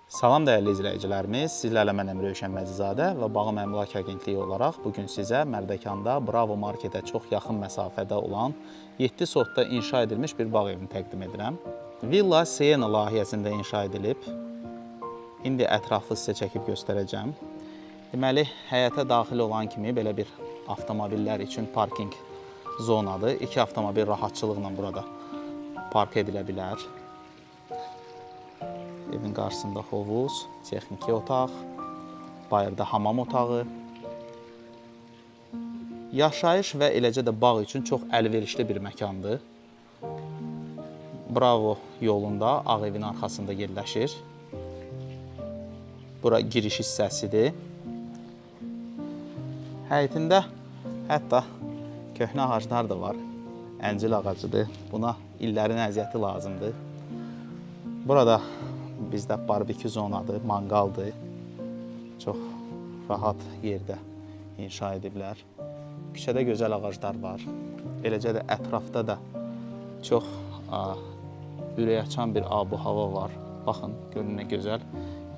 Salam dəyərli izləyicilərimiz, sizlərlə mən Əmir Rövşən Məzizadə və Bağım Əmlak Agentliyi olaraq bu gün sizə Mərdəkanda Bravo Marketə çox yaxın məsafədə olan 7 sotda inşa edilmiş bir bağ evini təqdim edirəm. Villa Siena layihəsində inşa edilib. İndi ətraflı sizə çəkib göstərəcəm. Deməli, həyətə daxil olan kimi belə bir avtomobillər üçün parkinq zonadır. İki avtomobil rahatçılıqla burada park edilə bilər. Evin qarşısında hovuz, texniki otaq, bayırda hamam otağı. Yaşayış və eləcə də bağ üçün çox əlverişli bir məkandır. Bravo yolunda Ağ evin arxasında yerləşir. Bura giriş hissəsidir. Həyətində hətta köhnə ağaclar da var. Əncil ağacıdır. Buna illərin əziyyəti lazımdır. Burada bizdə barbekü zonadır, manqaldır. Çox rahat yerdə inşa ediblər. Küçədə gözəl ağaclar var. Eləcə də ətrafda da çox ürək açan bir ab-hava var. Baxın, görün nə gözəl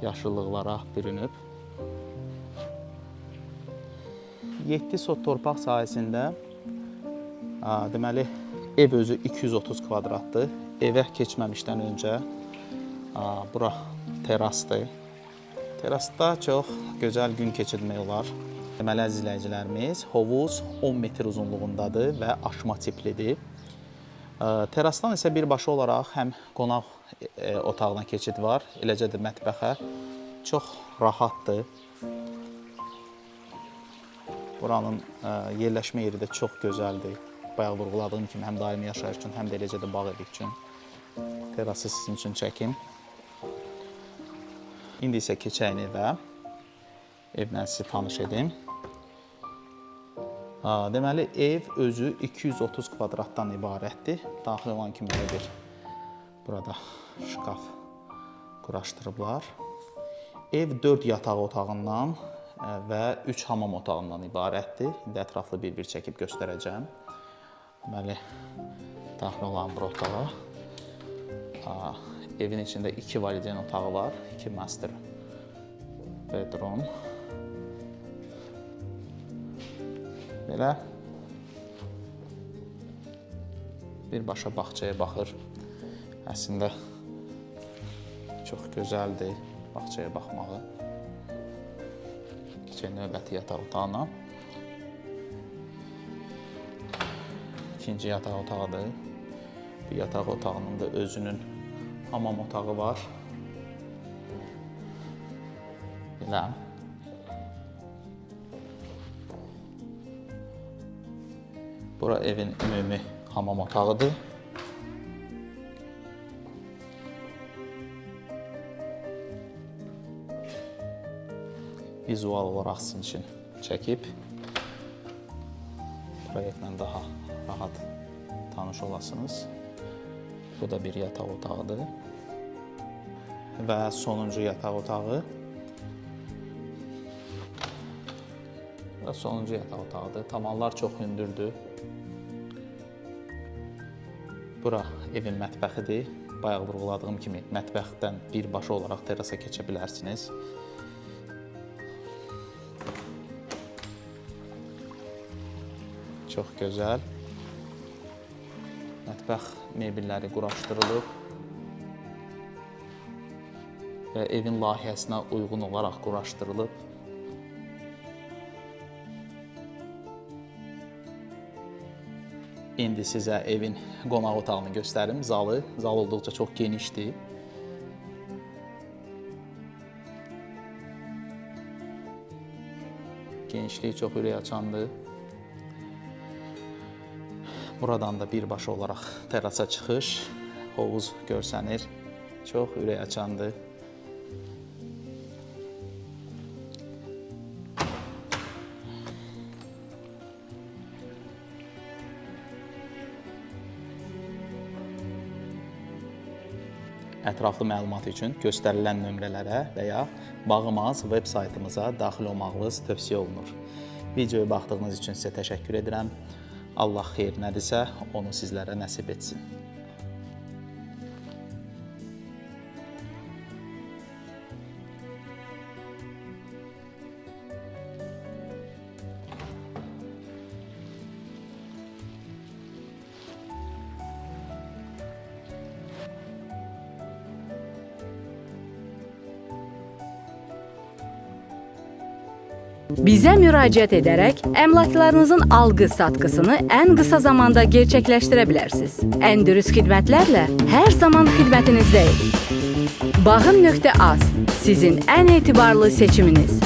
yaşıllıqlara bürünüb. 7 sot torpaq sahəsində deməli ev özü 230 kvadratdır. Evə keçməmişdən öncə bura terasdır. Terasda çox gözəl gün keçirmək olar. Deməli əziz izləyicilərimiz, hovuz 10 metr uzunluğundadır və aşma tiplidir. Terasdan isə birbaşa olaraq həm qonaq otağına keçid var, eləcə də mətbəxə. Çox rahatdır. Buranın yerləşmə yeri də çox gözəldir. Bayaq vurğuladığım kimi həm daimi yaşayış üçün, həm də eləcə də bağ evi üçün. Terası sizin üçün çəkim. İndi isə keçək evə. Evlə sizi tanış edim. Deməli ev özü 230 kvadratdan ibarətdir. Daxil olan kimi belə bir burada şkaf quraşdırıblar. Ev 4 yataq otağından və 3 hamam otağından ibarətdir. İndi ətraflı bir-bir çəkib göstərəcəm. Deməli, daxil olan bir otağa. Evin içində 2 valideyn otağı var, 2 master bedroom. Belə birbaşa bağçaya baxır. Əslində çox gözəldir bağçaya baxmağı. Keçək növbəti yataq otağına. İkinci yataq otağıdır. Bu yataq otağının da özünün hamam otağı var. Belə. Bura evin ümumi hamam otağıdır. Vizual olaraq sizin üçün çəkib proyektlə daha rahat tanış olasınız. Bu da bir yataq otağıdır. Və sonuncu yataq otağı. Və sonuncu yataq otağıdır. Tavanlar çox hündürdür. Bura evin mətbəxidir. Bayaq vurğuladığım kimi mətbəxdən birbaşa olaraq terasa keçə bilərsiniz. Çox gözəl. Mətbəx mebelləri quraşdırılıb və evin layihəsinə uyğun olaraq quraşdırılıb. İndi sizə evin qonaq otağını göstərim, zalı. Zal olduqca çox genişdir. Genişliyi çox ürək açandır. Buradan da birbaşa olaraq terasa çıxış, hovuz görsənir. Çox ürək açandır. Ətraflı məlumat üçün göstərilən nömrələrə və ya Bağımaz veb saytımıza daxil olmağınız tövsiyə olunur. Videoya baxdığınız üçün sizə təşəkkür edirəm. Allah xeyir nədirsə, onu sizlərə nəsib etsin. Bizə müraciət edərək əmlaklarınızın alqı-satqısını ən qısa zamanda gerçəkləşdirə bilərsiniz. Ən dürüst xidmətlərlə hər zaman xidmətinizdəyik. Bağım.az sizin ən etibarlı seçiminiz.